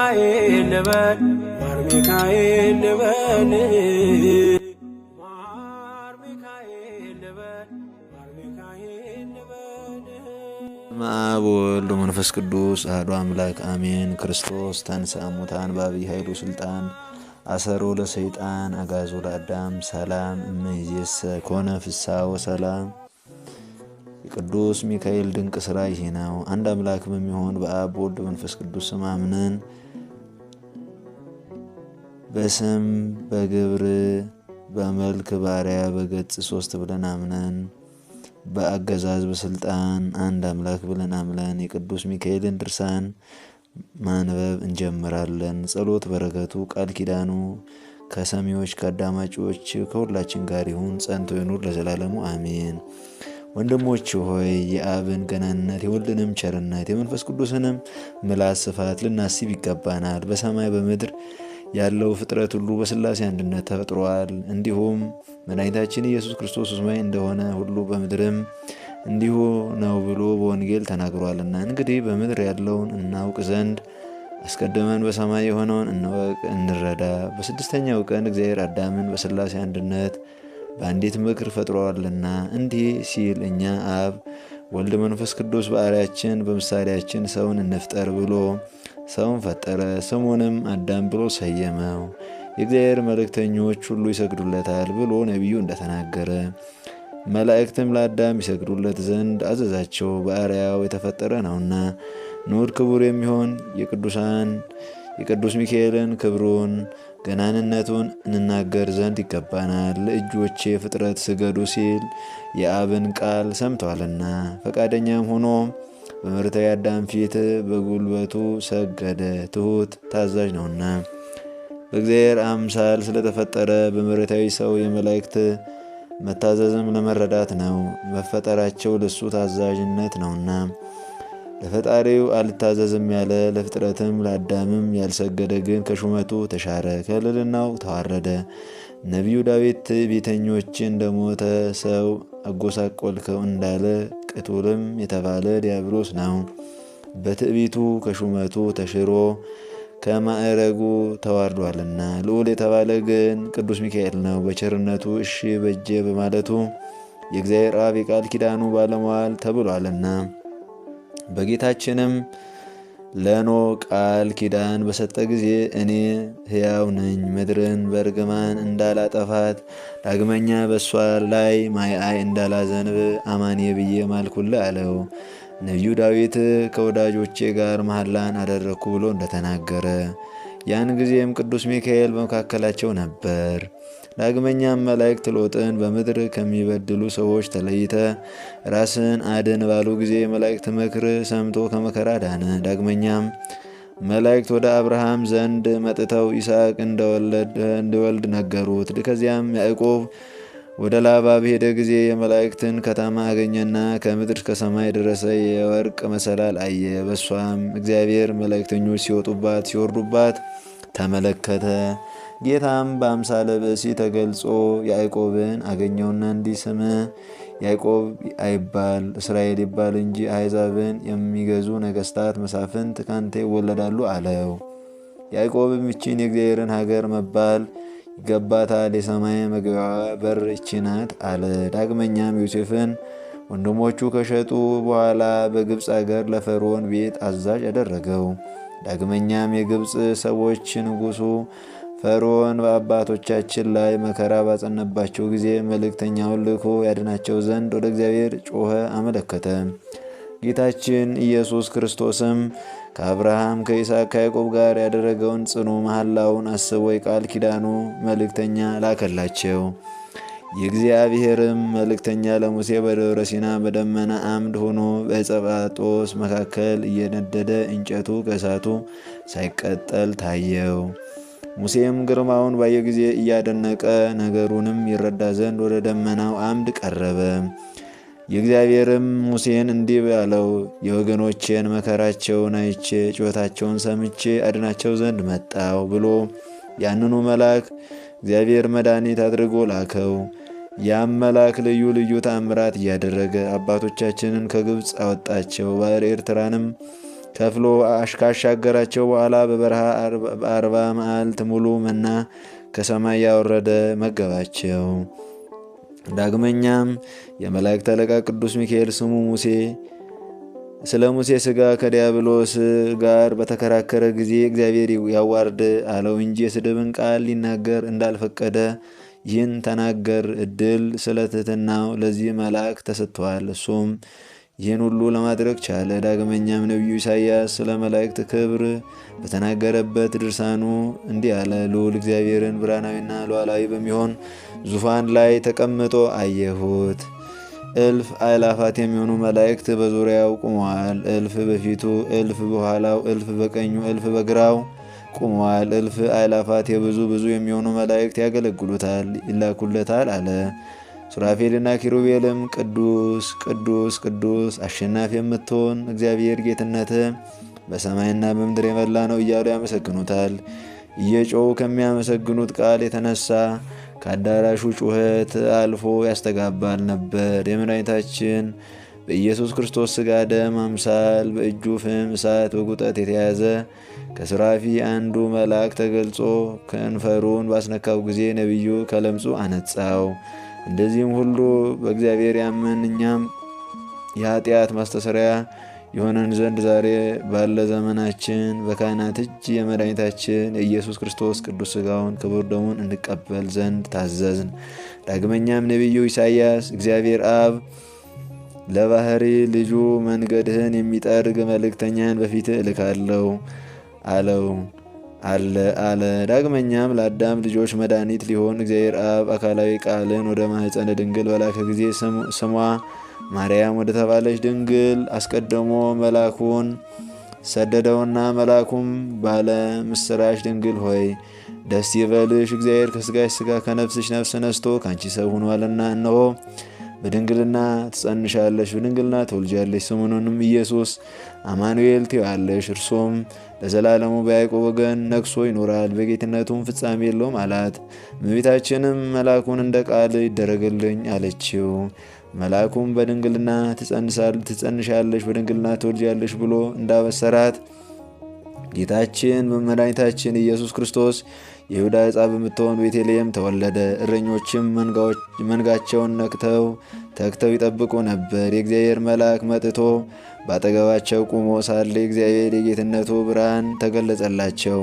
ሚካኤል ልበል፣ ማር ሚካኤል ልበል፣ ማር ሚካኤል ልበል፣ ማር ሚካኤል ልበል። በስመ አብ ወወልድ ወመንፈስ ቅዱስ አሐዱ አምላክ አሜን። ክርስቶስ ተንሥአ እሙታን በዐቢይ ኃይሉ ስልጣን አሰሮ ለሰይጣን አጋዞ ለአዳም ሰላም እምይእዜሰ ኮነ ፍስሐ ወሰላም። የቅዱስ ሚካኤል ድንቅ ሥራ ይህ ነው። አንድ አምላክ በሚሆን በአብ በወልድ በመንፈስ ቅዱስ ስም አምነን በስም በግብር በመልክ ባሪያ በገጽ ሶስት ብለን አምነን በአገዛዝ በስልጣን አንድ አምላክ ብለን አምነን የቅዱስ ሚካኤልን ድርሳን ማንበብ እንጀምራለን። ጸሎት በረከቱ ቃል ኪዳኑ ከሰሚዎች ከአዳማጮች ከሁላችን ጋር ይሁን፣ ጸንቶ ይኑር ለዘላለሙ አሜን። ወንድሞች ሆይ፣ የአብን ገናንነት የወልድንም ቸርነት የመንፈስ ቅዱስንም ምልዓት ስፋት ልናስብ ይገባናል። በሰማይ በምድር ያለው ፍጥረት ሁሉ በሥላሴ አንድነት ተፈጥሯል። እንዲሁም መድኃኒታችን ኢየሱስ ክርስቶስ በሰማይ እንደሆነ ሁሉ በምድርም እንዲሁ ነው ብሎ በወንጌል ተናግሯልና። እንግዲህ በምድር ያለውን እናውቅ ዘንድ አስቀድመን በሰማይ የሆነውን እንወቅ፣ እንረዳ። በስድስተኛው ቀን እግዚአብሔር አዳምን በሥላሴ አንድነት በአንዲት ምክር ፈጥሯልና እንዲህ ሲል እኛ አብ ወልድ መንፈስ ቅዱስ በአርአያችን በምሳሌያችን ሰውን እንፍጠር ብሎ ሰውን ፈጠረ። ስሙንም አዳም ብሎ ሰየመው። የእግዚአብሔር መልእክተኞች ሁሉ ይሰግዱለታል ብሎ ነቢዩ እንደተናገረ መላእክትም ለአዳም ይሰግዱለት ዘንድ አዘዛቸው፣ በአርአያው የተፈጠረ ነውና። ንዑድ ክቡር የሚሆን የቅዱሳን የቅዱስ ሚካኤልን ክብሩን ገናንነቱን እንናገር ዘንድ ይገባናል። ለእጆቼ ፍጥረት ስገዱ ሲል የአብን ቃል ሰምቷልና፣ ፈቃደኛም ሆኖ በምርታዊ አዳም ፊት በጉልበቱ ሰገደ። ትሑት ታዛዥ ነውና በእግዚአብሔር አምሳል ስለተፈጠረ በምሬታዊ ሰው የመላእክት መታዘዝም ለመረዳት ነው። መፈጠራቸው ለሱ ታዛዥነት ነውና ለፈጣሪው አልታዘዝም ያለ ለፍጥረትም ለአዳምም ያልሰገደ ግን ከሹመቱ ተሻረ፣ ከልዕልናው ተዋረደ። ነቢዩ ዳዊት ትዕቢተኞችን እንደሞተ ሰው አጎሳቆልከው እንዳለ ቅቱልም የተባለ ዲያብሎስ ነው። በትዕቢቱ ከሹመቱ ተሽሮ ከማዕረጉ ተዋርዷልና። ልዑል የተባለ ግን ቅዱስ ሚካኤል ነው። በቸርነቱ እሺ በጄ በማለቱ የእግዚአብሔር አብ የቃል ኪዳኑ ባለሟል ተብሏልና። በጌታችንም ለኖህ ቃል ኪዳን በሰጠ ጊዜ እኔ ሕያው ነኝ፣ ምድርን በእርግማን እንዳላጠፋት ዳግመኛ በእሷ ላይ ማይአይ እንዳላዘንብ አማኔ ብዬ ማልኩልህ አለው። ነቢዩ ዳዊት ከወዳጆቼ ጋር መሐላን አደረግኩ ብሎ እንደተናገረ ያን ጊዜም ቅዱስ ሚካኤል በመካከላቸው ነበር። ዳግመኛም መላእክት ሎጥን በምድር ከሚበድሉ ሰዎች ተለይተ ራስን አድን ባሉ ጊዜ የመላእክት ምክር ሰምቶ ከመከራ ዳነ። ዳግመኛም መላእክት ወደ አብርሃም ዘንድ መጥተው ይስሐቅ እንደወልድ ነገሩት። ከዚያም ያዕቆብ ወደ ላባ በሄደ ጊዜ የመላእክትን ከተማ አገኘና ከምድር እስከ ሰማይ የደረሰ የወርቅ መሰላል አየ። በሷም እግዚአብሔር መላእክተኞች ሲወጡባት ሲወርዱባት ተመለከተ። ጌታም በአምሳለ ብእሲ ተገልጾ ያዕቆብን አገኘውና እንዲህ ስምህ ያዕቆብ አይባል እስራኤል ይባል እንጂ አሕዛብን የሚገዙ ነገሥታት መሳፍንት ካንተ ይወለዳሉ አለው። ያዕቆብም ይህችን የእግዚአብሔርን ሀገር መባል ይገባታል፣ የሰማይ መግቢያዋ በር ይህች ናት አለ። ዳግመኛም ዮሴፍን ወንድሞቹ ከሸጡ በኋላ በግብፅ አገር ለፈርዖን ቤት አዛዥ አደረገው። ዳግመኛም የግብፅ ሰዎች ንጉሡ ፈርዖን በአባቶቻችን ላይ መከራ ባጸናባቸው ጊዜ መልእክተኛውን ልኮ ያድናቸው ዘንድ ወደ እግዚአብሔር ጮኸ፣ አመለከተ። ጌታችን ኢየሱስ ክርስቶስም ከአብርሃም ከይስሐቅ ከያዕቆብ ጋር ያደረገውን ጽኑ መሐላውን አስቦ የቃል ኪዳኑ መልእክተኛ ላከላቸው። የእግዚአብሔርም መልእክተኛ ለሙሴ በደብረ ሲና በደመና አምድ ሆኖ በዕፀ መካከል እየነደደ እንጨቱ ከእሳቱ ሳይቀጠል ታየው። ሙሴም ግርማውን ባየ ጊዜ እያደነቀ ነገሩንም ይረዳ ዘንድ ወደ ደመናው አምድ ቀረበ። የእግዚአብሔርም ሙሴን እንዲህ አለው፣ የወገኖቼን መከራቸውን አይቼ ጩኸታቸውን ሰምቼ አድናቸው ዘንድ መጣው ብሎ ያንኑ መልአክ እግዚአብሔር መድኃኒት አድርጎ ላከው። ያም መልአክ ልዩ ልዩ ተአምራት እያደረገ አባቶቻችንን ከግብፅ አወጣቸው። ባሕረ ኤርትራንም ከፍሎ ካሻገራቸው በኋላ በበረሃ 40 መዓልት ሙሉ መና ከሰማይ ያወረደ መገባቸው። ዳግመኛም የመላእክት አለቃ ቅዱስ ሚካኤል ስሙ ሙሴ ስለ ሙሴ ሥጋ ከዲያብሎስ ጋር በተከራከረ ጊዜ እግዚአብሔር ያዋርድ አለው እንጂ የስድብን ቃል ሊናገር እንዳልፈቀደ ይህን ተናገር እድል ስለ ትሕትናው ለዚህ መልአክ ተሰጥቷል። እሱም ይህን ሁሉ ለማድረግ ቻለ። ዳግመኛም ነቢዩ ኢሳይያስ ስለ መላእክት ክብር በተናገረበት ድርሳኑ እንዲህ አለ። ልዑል እግዚአብሔርን ብርሃናዊና ሉዓላዊ በሚሆን ዙፋን ላይ ተቀምጦ አየሁት። እልፍ አእላፋት የሚሆኑ መላእክት በዙሪያው ቆመዋል። እልፍ በፊቱ፣ እልፍ በኋላው፣ እልፍ በቀኙ፣ እልፍ በግራው ቆመዋል። እልፍ አእላፋት የብዙ ብዙ የሚሆኑ መላእክት ያገለግሉታል፣ ይላኩለታል አለ። ሱራፌልና ኪሩቤልም ቅዱስ ቅዱስ ቅዱስ አሸናፊ የምትሆን እግዚአብሔር ጌትነት በሰማይና በምድር የመላ ነው እያሉ ያመሰግኑታል። እየጮሁ ከሚያመሰግኑት ቃል የተነሳ ከአዳራሹ ጩኸት አልፎ ያስተጋባል ነበር። የመድኃኒታችን በኢየሱስ ክርስቶስ ሥጋ ደም አምሳል በእጁ ፍም እሳት በጉጠት የተያዘ ከሱራፊ አንዱ መልአክ ተገልጾ ከንፈሩን ባስነካው ጊዜ ነቢዩ ከለምጹ አነጻው። እንደዚህም ሁሉ በእግዚአብሔር ያመን እኛም የኃጢአት ማስተሰሪያ የሆነን ዘንድ ዛሬ ባለ ዘመናችን በካህናት እጅ የመድኃኒታችን የኢየሱስ ክርስቶስ ቅዱስ ሥጋውን ክቡር ደሙን እንቀበል ዘንድ ታዘዝን። ዳግመኛም ነቢዩ ኢሳይያስ እግዚአብሔር አብ ለባህሪ ልጁ መንገድህን የሚጠርግ መልእክተኛን በፊትህ እልካለሁ አለው አለ አለ። ዳግመኛም ለአዳም ልጆች መድኃኒት ሊሆን እግዚአብሔር አብ አካላዊ ቃልን ወደ ማኅፀነ ድንግል በላከ ጊዜ ስሟ ማርያም ወደ ተባለች ድንግል አስቀድሞ መልአኩን ሰደደውና መልአኩም ባለ ምስራች ድንግል ሆይ ደስ ይበልሽ፣ እግዚአብሔር ከሥጋሽ ሥጋ ከነፍስሽ ነፍስ ነስቶ ከአንቺ ሰው ሆኗልና፣ እነሆ በድንግልና ትጸንሻለሽ፣ በድንግልና ትወልጃለሽ፣ ስሙንም ኢየሱስ አማኑኤል ትይዋለሽ። እርሱም ለዘላለሙ በያዕቆብ ወገን ነግሶ ይኖራል፣ በጌትነቱም ፍጻሜ የለውም አላት። እመቤታችንም መልአኩን እንደ ቃል ይደረግልኝ አለችው። መልአኩም በድንግልና ትጸንሻለሽ፣ በድንግልና ትወልጃለሽ ብሎ እንዳበሰራት ጌታችን መድኃኒታችን ኢየሱስ ክርስቶስ የይሁዳ ዕፃ በምትሆን ቤተልሔም ተወለደ። እረኞችም መንጋቸውን ነቅተው ተግተው ይጠብቁ ነበር። የእግዚአብሔር መልአክ መጥቶ በአጠገባቸው ቆሞ ሳለ የእግዚአብሔር የጌትነቱ ብርሃን ተገለጸላቸው።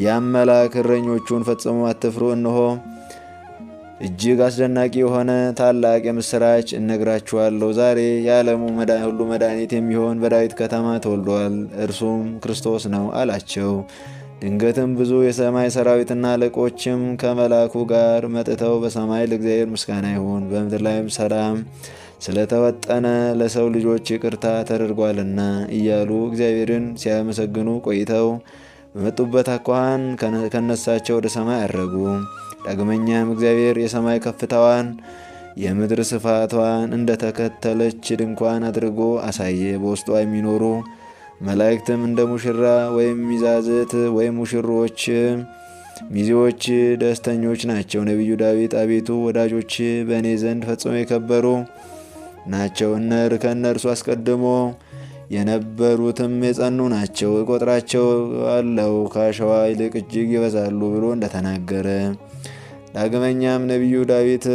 ያም መልአክ እረኞቹን ፈጽሞ አትፍሩ፣ እነሆ እጅግ አስደናቂ የሆነ ታላቅ የምስራች እነግራችኋለሁ። ዛሬ የዓለሙ ሁሉ መድኃኒት የሚሆን በዳዊት ከተማ ተወልዷል፣ እርሱም ክርስቶስ ነው አላቸው። ድንገትም ብዙ የሰማይ ሰራዊትና አለቆችም ከመልአኩ ጋር መጥተው በሰማይ ለእግዚአብሔር ምስጋና ይሁን፣ በምድር ላይም ሰላም ስለተወጠነ ለሰው ልጆች ይቅርታ ተደርጓልና እያሉ እግዚአብሔርን ሲያመሰግኑ ቆይተው በመጡበት አኳኋን ከነሳቸው ወደ ሰማይ አረጉ። ዳግመኛም እግዚአብሔር የሰማይ ከፍታዋን የምድር ስፋቷን እንደተከተለች ድንኳን አድርጎ አሳየ። በውስጧ የሚኖሩ መላእክትም እንደ ሙሽራ ወይም ሚዛዝት ወይም ሙሽሮች ሚዜዎች ደስተኞች ናቸው። ነቢዩ ዳዊት አቤቱ ወዳጆች በእኔ ዘንድ ፈጽሞ የከበሩ ናቸው፣ ከእነርሱ አስቀድሞ የነበሩትም የጸኑ ናቸው፣ እቆጥራቸዋለሁ ከአሸዋ ይልቅ እጅግ ይበዛሉ ብሎ እንደተናገረ። ዳግመኛም ነቢዩ ዳዊት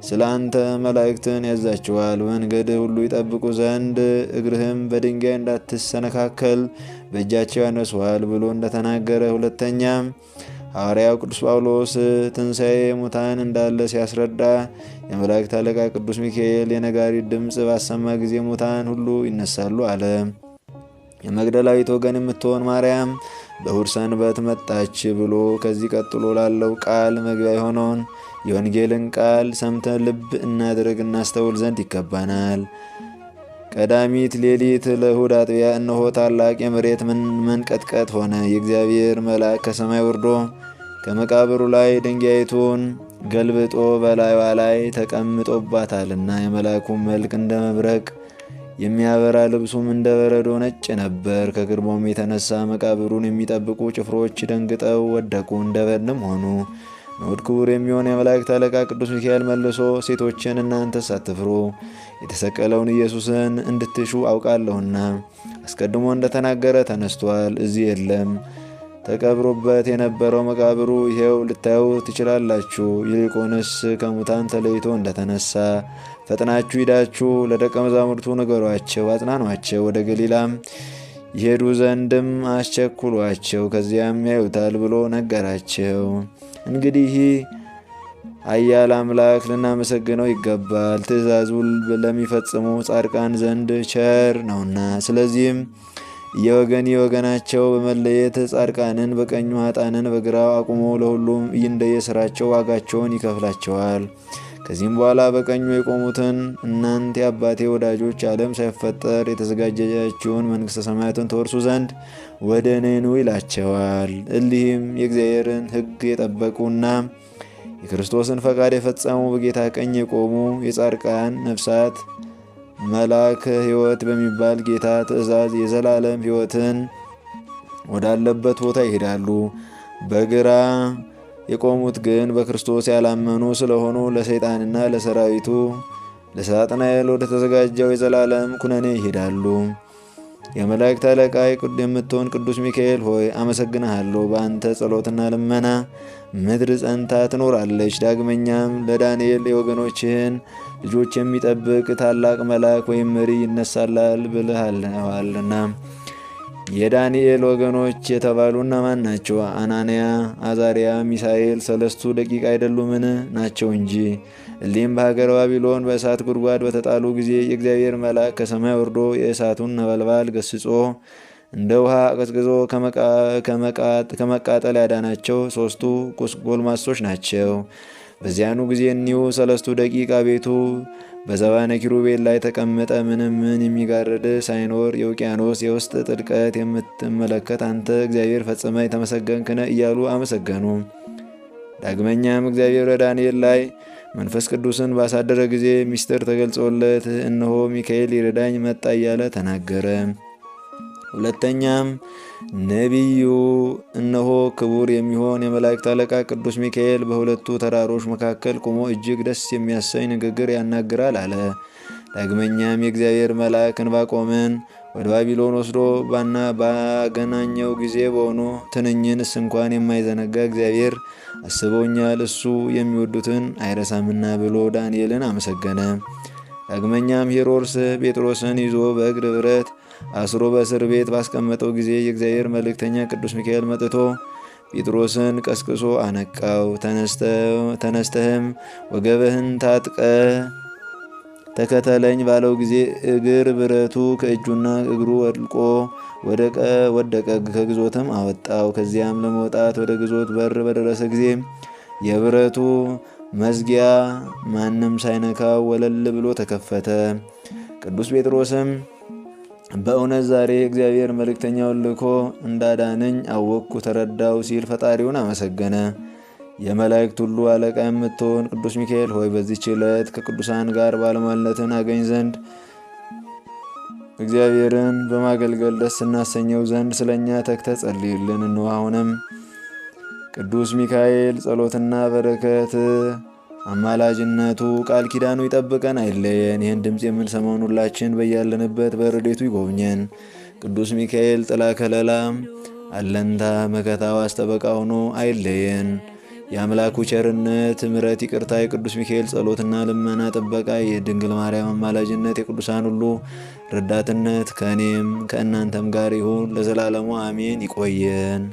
ስለ አንተ መላእክትን ያዛቸዋል፣ በመንገድህ ሁሉ ይጠብቁ ዘንድ እግርህም በድንጋይ እንዳትሰነካከል በእጃቸው ያነሱሃል ብሎ እንደተናገረ። ሁለተኛም ሐዋርያው ቅዱስ ጳውሎስ ትንሣኤ ሙታን እንዳለ ሲያስረዳ የመላእክት አለቃ ቅዱስ ሚካኤል የነጋሪት ድምፅ ባሰማ ጊዜ ሙታን ሁሉ ይነሳሉ አለ። የመግደላዊት ወገን የምትሆን ማርያም በእሁድ ሰንበት መጣች ብሎ ከዚህ ቀጥሎ ላለው ቃል መግቢያ የሆነውን የወንጌልን ቃል ሰምተን ልብ እናድርግ እናስተውል ዘንድ ይገባናል። ቀዳሚት ሌሊት ለእሁድ አጥቢያ እነሆ ታላቅ የመሬት መንቀጥቀጥ ሆነ። የእግዚአብሔር መልአክ ከሰማይ ወርዶ ከመቃብሩ ላይ ድንጋይቱን ገልብጦ በላይዋ ላይ ተቀምጦባታልና የመልአኩም መልክ እንደ መብረቅ የሚያበራ ልብሱም እንደ በረዶ ነጭ ነበር። ከግርማውም የተነሳ መቃብሩን የሚጠብቁ ጭፍሮች ደንግጠው ወደቁ፣ እንደ በድንም ሆኑ። ንዑድ ክቡር የሚሆን የመላእክት አለቃ ቅዱስ ሚካኤል መልሶ ሴቶችን እናንተስ አትፍሩ፣ የተሰቀለውን ኢየሱስን እንድትሹ አውቃለሁና አስቀድሞ እንደተናገረ ተነስቷል፣ እዚህ የለም። ተቀብሮበት የነበረው መቃብሩ ይሄው ልታዩ ትችላላችሁ። ይልቁንስ ከሙታን ተለይቶ እንደተነሳ ፈጥናችሁ ሂዳችሁ ለደቀ መዛሙርቱ ንገሯቸው፣ አጽናኗቸው። ወደ ገሊላም ይሄዱ ዘንድም አስቸኩሏቸው፣ ከዚያም ያዩታል ብሎ ነገራቸው። እንግዲህ ኃያል አምላክ ልናመሰግነው ይገባል፣ ትእዛዙን ለሚፈጽሙ ጻድቃን ዘንድ ቸር ነውና። ስለዚህም የወገን የወገናቸው በመለየት ጻድቃንን በቀኙ ኃጥአንን በግራው አቁሞ ለሁሉም እንደየስራቸው ዋጋቸውን ይከፍላቸዋል። ከዚህም በኋላ በቀኙ የቆሙትን እናንተ የአባቴ ወዳጆች ዓለም ሳይፈጠር የተዘጋጀችውን መንግሥተ ሰማያትን ተወርሱ ዘንድ ወደ እኔ ኑ ይላቸዋል። እሊህም የእግዚአብሔርን ሕግ የጠበቁና የክርስቶስን ፈቃድ የፈጸሙ በጌታ ቀኝ የቆሙ የጻድቃን ነፍሳት መልአከ ሕይወት በሚባል ጌታ ትእዛዝ የዘላለም ሕይወትን ወዳለበት ቦታ ይሄዳሉ። በግራ የቆሙት ግን በክርስቶስ ያላመኑ ስለሆኑ ለሰይጣንና ለሰራዊቱ ለሳጥናኤል ወደ ተዘጋጀው የዘላለም ኩነኔ ይሄዳሉ። የመላእክት አለቃ የምትሆን ቅዱስ ሚካኤል ሆይ አመሰግንሃለሁ። በአንተ ጸሎትና ልመና ምድር ጸንታ ትኖራለች። ዳግመኛም ለዳንኤል የወገኖችህን ልጆች የሚጠብቅ ታላቅ መልአክ ወይም መሪ ይነሳላል ብለሃልና። የዳንኤል ወገኖች የተባሉ እነማን ናቸው? አናንያ፣ አዛሪያ፣ ሚሳኤል ሰለስቱ ደቂቅ አይደሉምን? ናቸው እንጂ። እሊህም በሀገረ ባቢሎን በእሳት ጉድጓድ በተጣሉ ጊዜ የእግዚአብሔር መልአክ ከሰማይ ወርዶ የእሳቱን ነበልባል ገስጾ እንደ ውሃ አቀዝቅዞ ከመቃጠል ያዳናቸው ሦስቱ ጎልማሶች ናቸው። በዚያኑ ጊዜ እኒሁ ሰለስቱ ደቂቅ አቤቱ በዘባነ ኪሩቤል ላይ ተቀምጠ ምንም ምን የሚጋርድ ሳይኖር የውቅያኖስ የውስጥ ጥልቀት የምትመለከት አንተ እግዚአብሔር ፈጽመ የተመሰገንክ ነህ እያሉ አመሰገኑ። ዳግመኛም እግዚአብሔር በዳንኤል ላይ መንፈስ ቅዱስን ባሳደረ ጊዜ ምስጢር ተገልጾለት እነሆ ሚካኤል ይረዳኝ መጣ እያለ ተናገረ። ሁለተኛም ነቢዩ እነሆ ክቡር የሚሆን የመላእክት አለቃ ቅዱስ ሚካኤል በሁለቱ ተራሮች መካከል ቆሞ እጅግ ደስ የሚያሰኝ ንግግር ያናግራል አለ። ዳግመኛም የእግዚአብሔር መልአክ ዕንባቆምን ወደ ባቢሎን ወስዶ ባና ባገናኘው ጊዜ በሆኑ ትንኝንስ እንኳን የማይዘነጋ እግዚአብሔር አስቦኛል፣ እሱ የሚወዱትን አይረሳምና ብሎ ዳንኤልን አመሰገነ። ዳግመኛም ሄሮድስ ጴጥሮስን ይዞ በእግር ብረት አስሮ በእስር ቤት ባስቀመጠው ጊዜ የእግዚአብሔር መልእክተኛ ቅዱስ ሚካኤል መጥቶ ጴጥሮስን ቀስቅሶ አነቃው። ተነስተህም ወገብህን ታጥቀ ተከተለኝ ባለው ጊዜ እግር ብረቱ ከእጁና እግሩ ወድቆ ወደቀ፣ ከግዞትም አወጣው። ከዚያም ለመውጣት ወደ ግዞት በር በደረሰ ጊዜ የብረቱ መዝጊያ ማንም ሳይነካው ወለል ብሎ ተከፈተ። ቅዱስ ጴጥሮስም በእውነት ዛሬ እግዚአብሔር መልእክተኛውን ልኮ እንዳዳነኝ አወቅኩ፣ ተረዳው ሲል ፈጣሪውን አመሰገነ። የመላእክት ሁሉ አለቃ የምትሆን ቅዱስ ሚካኤል ሆይ በዚህች ዕለት ከቅዱሳን ጋር ባለሟልነትን አገኝ ዘንድ እግዚአብሔርን በማገልገል ደስ እናሰኘው ዘንድ ስለ እኛ ተግተህ ጸልይልን። እንሆ አሁንም ቅዱስ ሚካኤል ጸሎትና በረከት አማላጅነቱ ቃል ኪዳኑ ይጠብቀን አይለየን። ይህን ድምፅ የምንሰማውን ሁላችን በያለንበት በረድኤቱ ይጎብኘን። ቅዱስ ሚካኤል ጥላ ከለላ አለንታ መከታ ዋስ ጠበቃ ሆኖ አይለየን። የአምላኩ ቸርነት ምሕረት፣ ይቅርታ፣ የቅዱስ ሚካኤል ጸሎትና ልመና ጥበቃ፣ የድንግል ማርያም አማላጅነት፣ የቅዱሳን ሁሉ ረዳትነት ከእኔም ከእናንተም ጋር ይሁን ለዘላለሙ አሜን። ይቆየን።